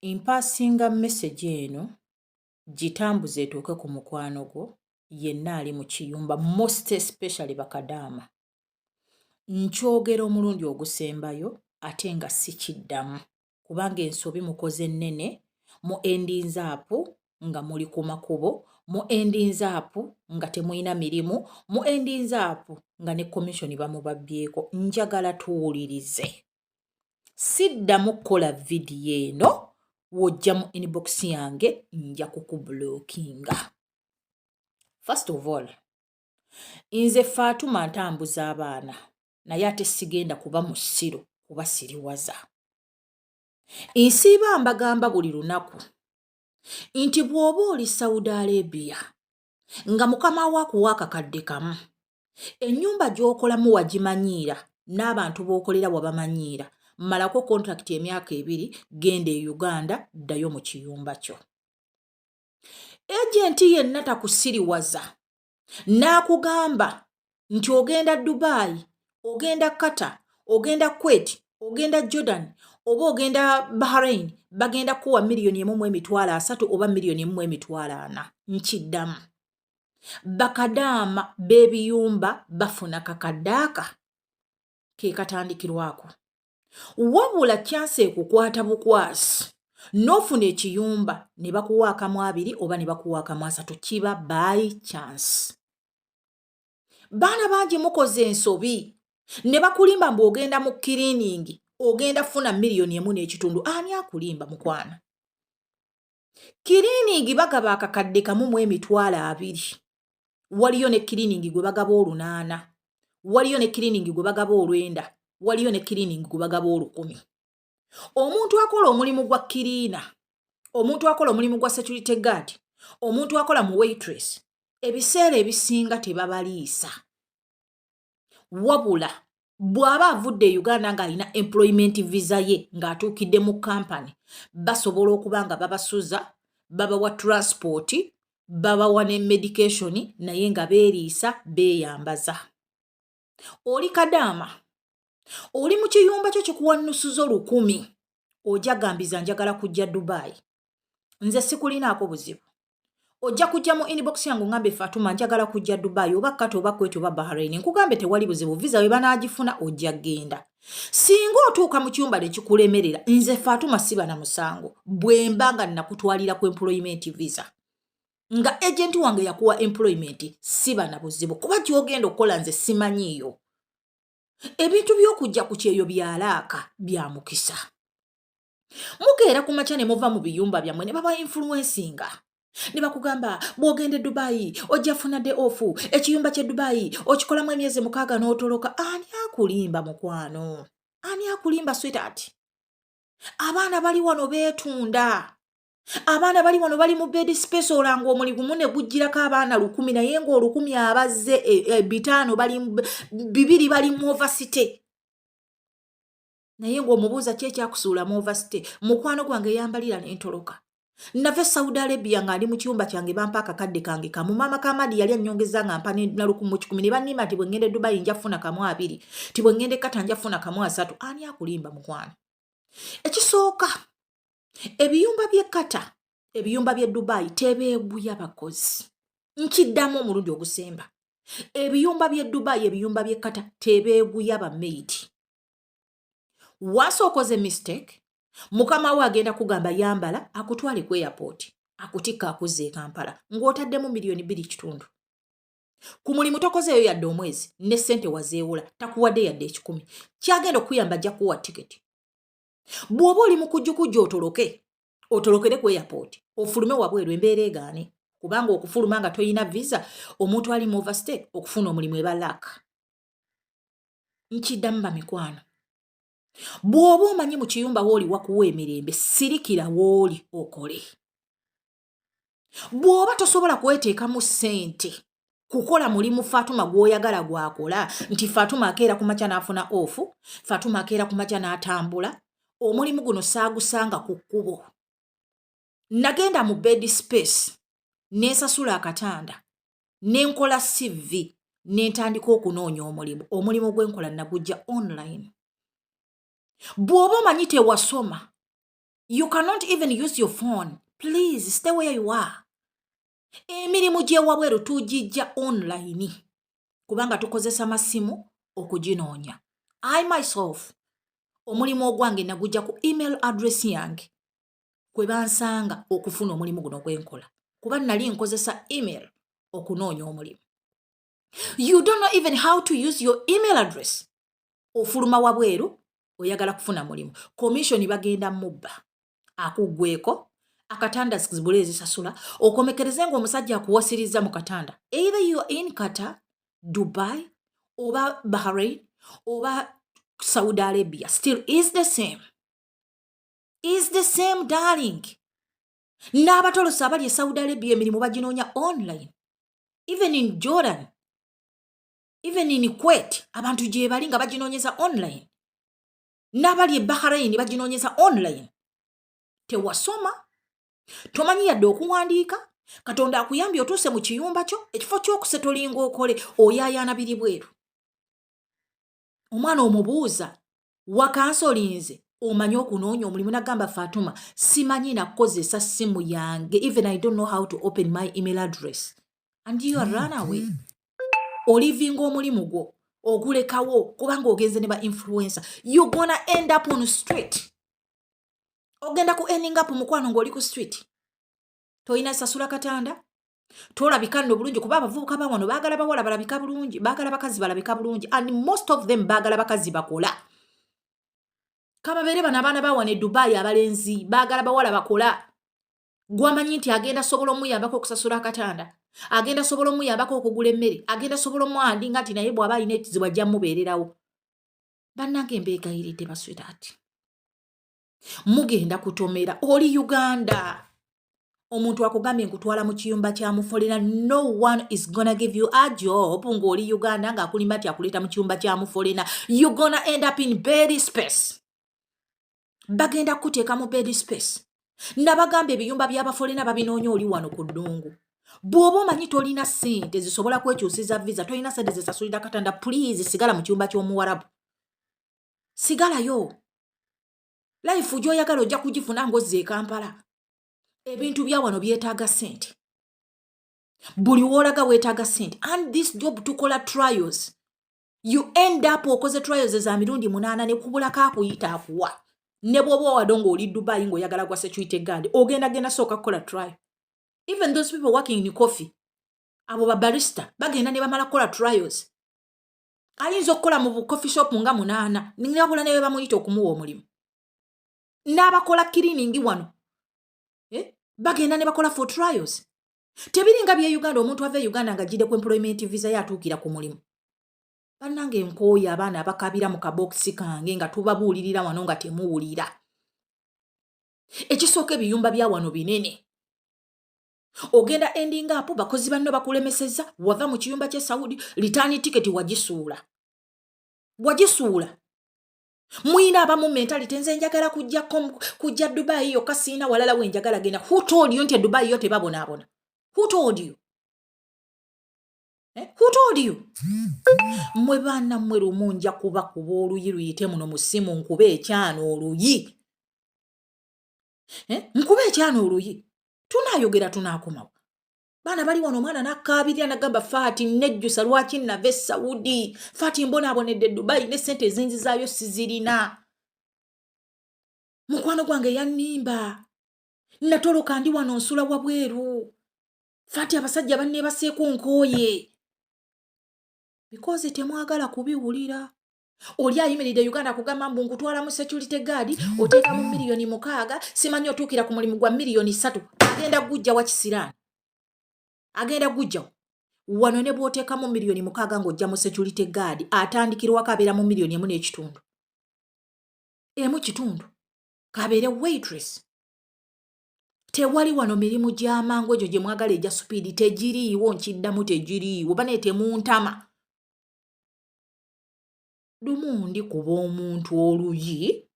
Mpassinga message eno, gitambuze etuuke ku mukwano gwo yenna ali mu kiyumba, most especially bakadaama. Nkyogera omulundi ogusembayo ate nga sikiddamu, kubanga ensobi mukoze nnene. Mu endinze up nga muli ku makubo, mu endinze up nga temulina mirimu, mu endinze up nga ne commission bamubabbyeko. Njagala tuwulirize. Siddamu kukola vidiyo eno. W'ojja mu inbox yange, nja kukublockinga. First of all, nze Faatuma ntambuza abaana, naye ate sigenda kuba musiru kuba siriwaza. Nsiiba mbagamba buli lunaku nti bw'oba oli Saudi Arabia nga mukama wo akuwa akakadde kamu, ennyumba gy'okolamu wagimanyiira n'abantu b'okolera wabamanyiira, malako contract emyaka 2, genda e Uganda, ddayo mu kiyumba kyo. Agent yenna takusiriwaza n'akugamba nti ogenda Dubai, ogenda Qatar, ogenda Kuwait, ogenda Jordan oba ogenda Bahrain, bagenda kuwa 1,300,000 oba 1,400,000. Nkiddamu, bakadaama b'ebiyumba bafuna kakaddaaka ke katandikirwako. Wabula chance ekukwata bukwasi n'ofuna ekiyumba ne bakuwa akamu abiri oba ne bakuwa akamu asatu, kiba by chance. Baana bangi mukoze ensobi ne bakulimba mbu ogenda mu cleaning, ogenda funa 1.5 miliyoni. Ani akulimba, mukwana? Cleaning bagaba 1,020,000. Waliyo ne cleaning gwe bagaba 800, waliyo ne cleaning gwe bagaba 900, waliyo ne cleaning gwe bagaba 1000. Omuntu akola omulimu gwa cleaner, omuntu akola omulimu gwa security guard, omuntu akola mu waitress, ebiseera ebisinga tebabaliisa. Wabula bw'aba avudde e Uganda ng'alina employment visa ye, ng'atuukidde mu kampany, basobola okuba nga babasuza, babawa transport, babawa ne medication, naye nga beeriisa, beeyambaza. Oli kadaama, oli mu kiyumba kyo kikuwa nnusu zo 1000, ojagambiza njagala kujja Dubai. Nze sikulinaako buzibu. Ojja kujja mu inbox yange ongambe, "Fatuma, njagala kujja Dubai oba Qatar oba Kuwait oba Bahrain." Nkugambe, tewali buzibu, visa we banaagifuna ojja genda. Singa otuuka mu kiyumba ne kikulemerera, nze Fatuma siba na musango bwe mba nga nakutwalira ku employment visa, nga agent wange yakuwa employment. Siba na buzibu kuba gy'ogenda okukola nze simanyiiyo. Ebintu by'okujja ku kyeyo byalaaka bya mukisa. Mukeera ku makya ne muva mu biyumba byammwe ne baba influencinga ne bakugamba, bw'ogenda e Dubai ojja funa day off, ekiyumba ky'e Dubai okikolamu emyezi 6 n'otoloka. Ani akulimba, mukwano? Ani akulimba, sweetheart? Abaana bali wano beetunda. Abaana bali wano bali mu bed space. Olanga omulimu ne gujjirako abaana 1000, naye ng'olukumi abazze 500 bali 200 bali mu overstay. Naye ng'omubuuza, ki ekyakusuula mu overstay? Mukwano gwange yambalira n'entoloka. Nava e Saudi Arabia nga ndi mu kiyumba kyange, bampa akakadde kange kamu. Maama Kamadi yali annyongeza nga mpa na 1100, ne bannimba nti bwe ŋŋenda e Dubai nja funa kamu abiri, ti bwe ŋŋenda e Qatar nja funa kamu asatu. Ani akulimba, mukwano? Ekisooka, ebiyumba by'e Qatar, ebiyumba by'e Dubai tebeeguya bakozi. Nkiddamu omulundi ogusemba, ebiyumba by'e Dubai, ebiyumba by'e Qatar tebeeguya bamaid. Once okoze mistake, mukama we agenda kugamba yambala akutwale ku airport, akutikka, akuzza e Kampala ng'otaddemu 2.5 miliyoni. Ku mulimu tokozeeyo yadde omwezi, ne ssente wazeewola, takuwadde yadde 100. Kyagenda okuyamba, ajja kuwa tiketi. Bw'oba oli mukujjukujja, otoloke, otolokere ku airport, ofulume wabweru, embeera egaane, kubanga okufuluma nga toyina visa, omuntu ali mu overstay okufuna omulimu eba luck. Nkiddamu, bamikwano, bw'oba omanyi mu kiyumba wooli wakuwa emirembe, sirikira wooli okole. Bw'oba tosobola kweteekamu ssente kukola mulimu Fatuma gw'oyagala gwakola, nti Fatuma akeera ku makya n'afuna off, Fatuma akeera ku makya n'atambula, omulimu guno saagusanga ku kkubo. Nagenda mu bed space, nensasula akatanda, nenkola CV, nentandika okunoonya omulimu. Omulimu gwenkola nagujja online. Bw'oba omanyi tewasoma, You cannot even use your phone. Please stay where you are. Emirimu gy'ewabweru tugijja online kubanga tukozesa masimu okuginoonya. I myself, omulimu ogwange nagujja ku email address yange kwe bansanga okufuna omulimu guno gwenkola, kuba nali nkozesa email okunoonya omulimu. You don't know even how to use your email address. Ofuluma wabweru, oyagala kufuna mulimu, commission bagenda mubba, akuggweko akatanda, zibule ezisasula, okomekereze nga omusajja akuwasiriza mu katanda. Either you are in Qatar, Dubai oba Bahrain oba Saudi Arabia, still is the same, is the same, darling. N'abatolosi abali e Saudi Arabia emirimu baginoonya online. Even in Jordan, even in Kuwait, abantu gye bali nga baginoonyeza online. N'abali e Bahrain baginoonyeza online. Tewasoma, tomanyi yadde okuwandiika. Katonda akuyambye otuuse mu kiyumba kyo, ekifo ky'okusetolinga okole, oyaayaana biri bweru. Omwana omubuuza, wakansolinze omanyi okunoonya omulimu? Nagamba, "Fatuma, simanyi nakukozesa simu yange. Even I don't know how to open my email address." And you are run away, olivinga omulimu gwo ogulekawo kubanga ogenze ne ba influencer. You gonna end up on street. Ogenda ku ending up, mukwano, ng'oli ku street. Tolina sasula katanda, tolabika nno bulungi, kuba abavubuka ba wano baagala bawala balabika bulungi, baagala bakazi balabika bulungi, and most of them baagala bakazi bakola. Kababeere bano abaana ba wano e Dubayi, abalenzi baagala bawala bakola. Gwamanyi nti agenda sobola omuyambako okusasula akatanda, agenda sobola omuyambako okugula emmere, agenda sobola omwandinga nti naye bw'aba alina ekizibu ajja mubeererawo. Bannange, mbeegayiridde, basweetheart, mugenda kutomera. Oli Uganda, omuntu akugambye nkutwala mu kiyumba kya muforeigner. No one is gonna give you a job ng'oli Uganda ng'akulimba nti akuleeta mu kiyumba kya muforeigner. You gonna end up in bed space. Bagenda kukuteeka mu bed space. Nabagamba, ebiyumba by'abaforeigner babinoonya oli wano ku ddungu. Bw'oba omanyi tolina ssente zisobola kwekyusiza visa, tolina ssente zisasulira katanda, please sigala mu kiyumba ky'omuwarabu, sigalayo. Life gy'oyagala ojja kugifuna ng'ozza e Kampala. Ebintu bya wano byetaaga ssente, buli woolaga weetaaga ssente. And this job tukola trials. You end up okoze trials za mirundi 8 ne kubulako akuyita akuwa. Ne bw'oba owadde ng'oli Dubai ng'oyagala gwa security guard, ogenda genda sooka kukola trial. Even those people working in coffee, abo babarista, bagenda ne bamala kukola trials. Ayinza okukola mu coffee shop nga munaana, nabula ne be bamuyita okumuwa omulimu. N'abakola cleaning wano, eh? Bagenda ne bakola for trials. Tebiringa bye Uganda, omuntu ava e Uganda nga ajjidde ku employment visa ye atuukira ku mulimu. Bannange, nkooye abaana abakabira mu kabokisi kange nga tubabuulirira wano nga temuwulira. Ekisooka, ebiyumba bya wano binene. Ogenda ending up bakozi banno bakulemesezza. Wava mu kiyumba ky'e Saudi, return ticket wagisuula, wagisuula. Muyina abamu mentality, nze njagala kujja kujja Dubai yokka, siina walala we njagala genda. Who told you nti e Dubai yo tebabonaabona? Who told you? Eh? Who told you? Mmwe baana mmwe, lumu nja kubakuba oluyi luyite muno mu ssimu, nkube ekyana oluyi, eh? Nkube ekyana oluyi, tunaayogera, tunaakomawo. Baana bali wano, omwana nakkaabirira nagamba, "Faati, nejjusa lwaki nava e Saudi. Faati, mbonaabonedde Dubai ne sente ezinzizaayo sizirina. Mukwano gwange yannimba, natoloka, ndi wano nsula wabweru. Faati, abasajja banneebaseeko, nkooye." Because temwagala kubiwulira. Oli ayimiridde Uganda akugamba mbu nkutwala mu security guard, oteekamu miliyoni 6, simanyi otuukira ku mulimu gwa miliyoni 3. Agenda gujja wa kisiraani? Agenda gujjawo wano? Ne bw'oteekamu miliyoni 6 ng'ojja mu security guard, atandikirwako abeera mu miliyoni 1 n'ekitundu, 1.5, kabeere waitress. Tewali wano mirimu gy'amangu egyo gye mwagala egya speed, tegiriiwo. Nkiddamu, tegiriiwo. Bane, temuntama. Lumu ndi kuba omuntu oluyi.